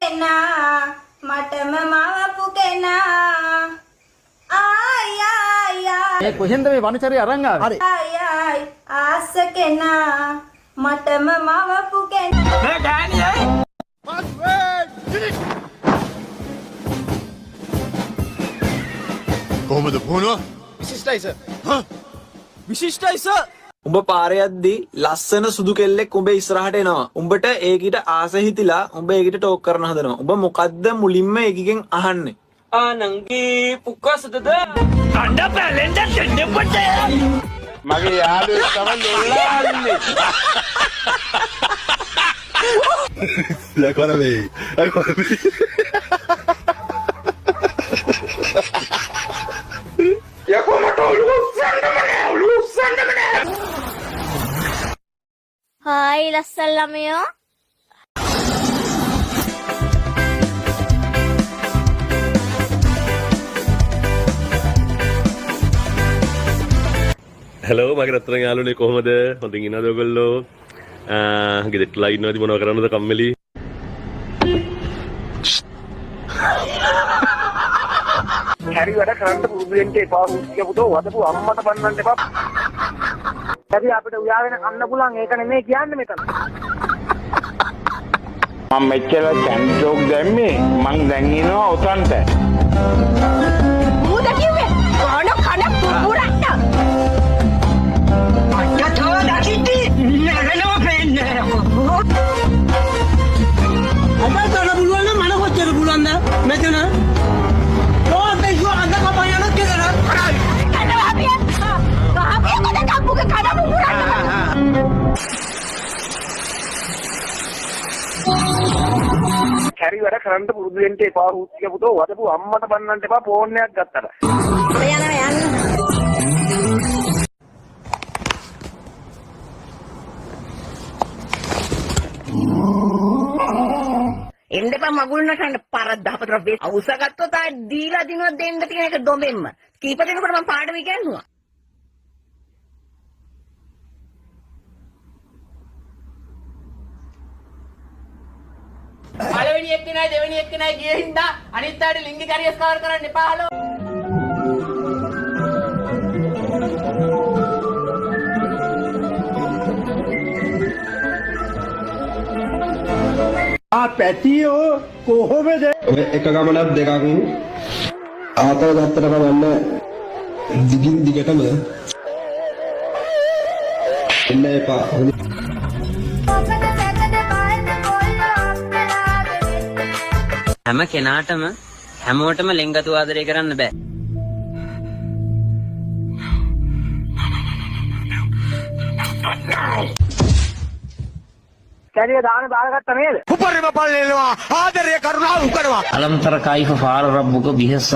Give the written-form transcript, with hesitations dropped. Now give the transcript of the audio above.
කෙනා මටම මවපු කෙනා ආයි ආයි මේ කොහෙන්ද මේ වනචරය අරන් ආවේ? ආයි ආයි ආස කෙනා මටම මවපු කෙනා. මේ ගෑණියයි. කොහොමද පුහුණුව? විශිෂ්ටයි සර්. විශිෂ්ටයි සර්. උඹ පාරේ යද්දි ලස්සන සුදු කෙල්ලෙක් උඹ ඉස්සරහට එනවා. උඹට ඒකිට ආස හිතිලා උඹ ඒකිට ටෝක් කරන හදනවා. උඹ මොකද්ද මුලින්ම ඒකිගෙන් අහන්නේ? ආ නංගි පුක්කසදද? කණ්ඩ පැලෙන්ද දෙන්න. මගේ යාළුවෙක් තමයි ලොල්ලා. Agora vem. Agora vem. යකෝ මට ඔළුව උස්සන්නම නෑ, ඔළුව උස්සන්නම නෑ. හායි ලස්සන ළමයෝ. හැලෝ මගේ රත්තරන් යාළුවනේ, කොහොමද? හොඳින් ඉන්නවද ඔයගොල්ලෝ? ගෙදරටලා ඉන්නවද, මොනව කරන්නද කම්මැලි? හැරි වැඩ කරන්න පුරුදු වෙන්න එපා රුසිය පුතෝ, වදපු අම්මට බන්නන්න එපා. හැරි අපිට උයාගෙන කන්න පුළුවන්, ඒක නෙමෙයි කියන්නේ මෙතන. මම මෙච්චර චැන්ටෝක් දැම්මේ, මං දැන් ඉන්නවා ඔතන්ට. ඌද කිව්වේ කන කන පුපුරන්න. අච්චෝ දකිටි නරනෝ පෙන්නේ. අපේ කරන්න පුළුවන් නම් මන කොච්චර පුළුවන්ද මෙතන? කොහොමද ඒක අඳ කපා යන කියලා? කන අපි අපි කොද කප්පුගේ කන පුපුරන්න. හැරි වැඩ කරන්න පුරුදු වෙන්න එපා රුසිය පුතෝ, වදපු අම්මට බන්නන්න එපා ෆෝන් එකක් ගත්තට. යනවා යන්න. එන්න එපා මගුල් නටන්න පාරක් දහපතර වෙස් අවුස ගත්තොත් ආ දීලා දිනුවක් දෙන්න තියෙන එක දොඹෙන්ම. කීප දෙනෙකුට මම පාඩම ඉගැන්නුවා. පළවෙනි එක්කෙනයි දෙවෙනි එක්කෙනයි ගිය හින්දා අනිත් අයට ලිංගික අරියස් කවර් කරන්න එපා හලෝ. ආ පැටියෝ කොහොමද? ඔය එක ගමනක් දෙකක් ආතල් ගත්තට කමන්නේ, දිගින් දිගටම එන්න එපා. මොකද සැකද බයද කොල්ලෝ අප්පලාද වෙන්නේ? හැම කෙනාටම හැමෝටම ලෙන්ගතු ආදරය කරන්න බෑ. කැරිය දාන දාගත්ත නේද? උපරිම පල්ලෙනවා ආදරය කරුණාව උකනවා. අලම් තර කයිෆ ෆාල රබ්බුක බිහ සහ